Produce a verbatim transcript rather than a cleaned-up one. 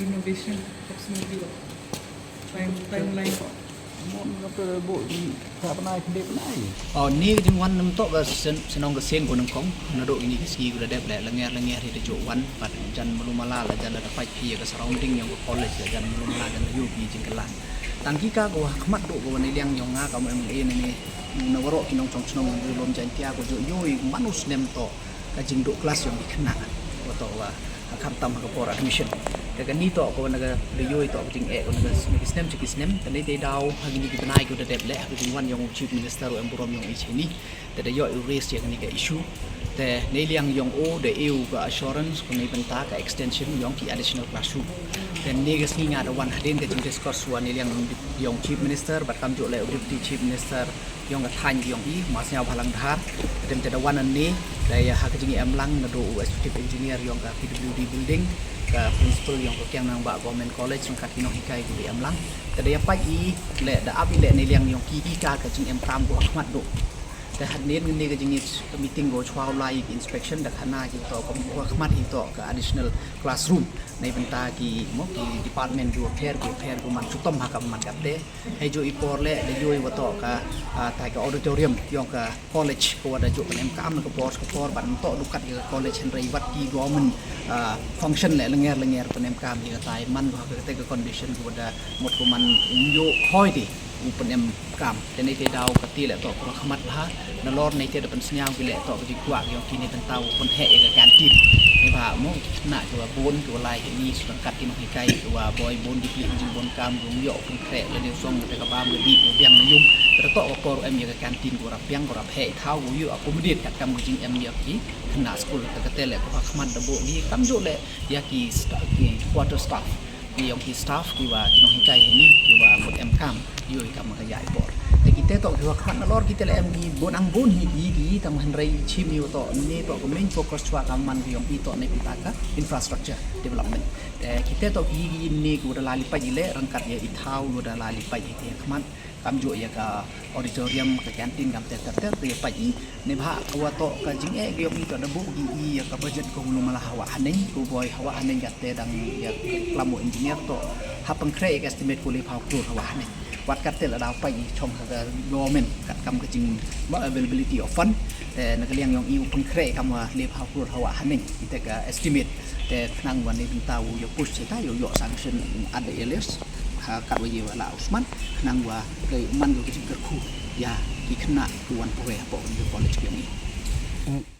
renovation approximately what time, timeline? Mon ka pe bo di ka bnai khyndiat bnai. Oh, ni ka jingwan nam tok ka sen-, senong ka seng ko nangkong. Naduh ini ka sngi ko da dep le, lenger lenger hi da juk wan, bad jan malu mala la jan la da pait phi ka surrounding yong ka college la jan malu mala jan la yu phi jingkylla. Tang ki ka ko ha khmat duh ko wan liang yong nga ka mo em e ne ne. Na waroh ki nongchong chnong yong lom jan tia ko juk yoi manu snem tok. Ka jingduh klas yong ki khynnah. Wa tok wa, ha, khamtam ha ka por admission. Te kani tok ko na ka liyoi tok ka jingeh ko na ka snem ki snem, kani te daw ha kini ki bnai ko da dep le ha ka jingwan yong u Chief Minister u em burom yong i chini. Te da yoh u raise ïa kani ka issue. Te ne liang yong o da eu ka assurance ko ne bynta ka extension yong ki additional classroom. Te ne ka sngi nga da wan hadien ka jingdiscuss wa ne liang yong Chief Minister bad kamjuh le u Deputy Chief Minister yong ka thaiñ yong i, Masniaw Bhalang Dhar. Te da wan ne da ïa ha ka jingïalam lang naduh u executive engineer yong ka P W D building, ka principal yong ka Kiang Nangbah Government College, ryngkat ki nonghikai ki ïalam lang. Te da ïa pait i le da ap i le ne liang yong ki ki ka ka jingem kam ko ha khmat duh. Te hadien ne ka jingïa meeting ko chwa lai inspection da khana ki to ko ha khmat hi to ka additional classroom. Ne bynta ki mo ki department ko pher ko pher ko man chutom ha ka man kate. Hei jo i por le da yoi wa tok ka, ah, tai ka auditorium yong ka college ko wa da jo pynemkam ka por ka por ban tok dukat ka college hynrei wat ki government, ah, function le lenger lenger pynemkam ïa ka tai man ko ha ka te ka condition ko wa da mut ko man nyo hoi di u pynemkam. Te ne te daw ka ti le tok ko khmat bha. Nalor ne te da pynsngew ki le tok ka jingkwah yong kine bynta u pynheh ïa ka canteen. Ne ba mo na ki wa bun ki wa lai hi ni sudang kat ki nonghikai ki wa boi bun ki pli jingbun kam jong ïoh pynkhreh la dei song te ka bam ka dih ka biang na yung. Te tok ka por em ïa ka canteen ko rap biang ko rap heh thaw ko ïoh accommodate kat kam ka jingem ïa ki khynnah skul. Te ka te le ko ha khmat da bo ni kamjuh le ïa ki sta-, ki quarter staff. Ki yong ki staff ki wa ki nonghikai hi ni ki wa mut em kam. Ïoh i kam ka ïa i por. Te ki te tok ki wa khmat nalor ki te le em ki bun ang bun hi ki ki tang hynrei chim ïoh tok ne tok ka main focus chwa ka man ki yong i tok ne bynta ka infrastructure development. Te ki te tok ki ki ne ki wa da la li pait i le ryngkat ïa i thaw wa da la li pait i te khmat kamjuh ïa ka auditorium ka canteen kam te ter ter te ïa pait i ne bha wa tok ka jingeh ki yong i tok da bu ki i ïa ka budget ko mulu mala hawa haneng ko boi hawa haneng ka te dang ïa klam u engineer tok ha pynkhreh ïa ka estimate ko le phaw klur hawa haneng. Wat kat te la daw pait i chong ha ka government kat kam ka jing ma availability of fund. Te na ka liang yong i u pynkhreh kam wa le phaw klur hawa haneng i te ka estimate. Te khnang wa ne bynta u ïa push te ta ïoh ïoh sanction at the earliest. Ha kat wa ïa wa la Usman khnang wa ka man ka jingkyrkhu ïa ki khynnah ki wan poi hapoh ka college ki yong i.